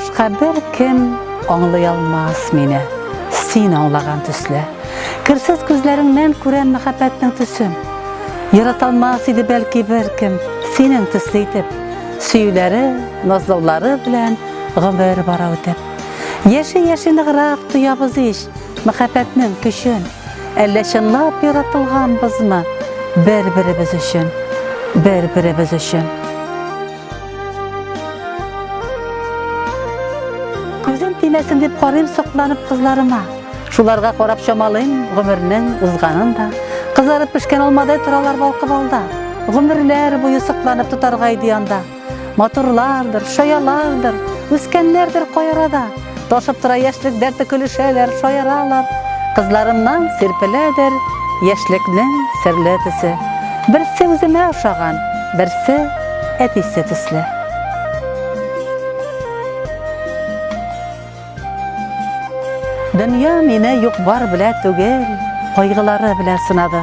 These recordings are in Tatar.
Башка беркем аңлый алмас мине, син аңлаган төсле. Керсез күзләреңнән күрәм мәхәббәтнең төсен. Яраталмас иде бәлки беркем синең төсле итеп. Сөюләре, назлаулары белән гомер бара үтеп. Яши-яши ныграк тоябыз ич мәхәббәтнең көчен. Әллә чынлап яратылганбызмы бер-беребез өчен, бер-беребез өчен. Күзем тимәсен дип карыйм сокланып кызларыма. Шуларга карап чамалыйм гомернең узганын да. Кызарып пешкән алмадай торалар балкып алда. Гомерләр буе сокланып тотарга иде янда. Матурлардыр, шаялардыр, үскәннәрдер кай арада. Ташып тора яшьлек дәрте көлешәләр, шаяралар. Кызларымнан сирпеләдер яшьлекнең серле төсе. Берсе үземә ошаган, берсе әтисе төсле. Дөнья мине юк-бар белә түгел, кайгылары белә сынады.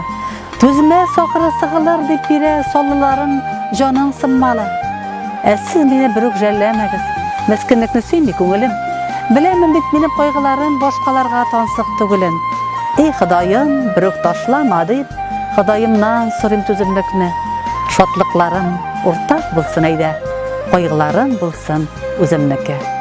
Түзмәс ахыры сыгылыр дип бирә саллыларын җаның сынмалы. Ә сез мине берүк жәлләмәгез, мескенлекне сөйми күңелем. Беләмен бит минем кайгыларым башкаларга тансык түгелен. Эй, Ходаем, берүк ташлама дип, Ходаемнан сорыйм түземлекне. Шатлыкларым уртак булсын әйдә, кайгыларым булсын үземнеке.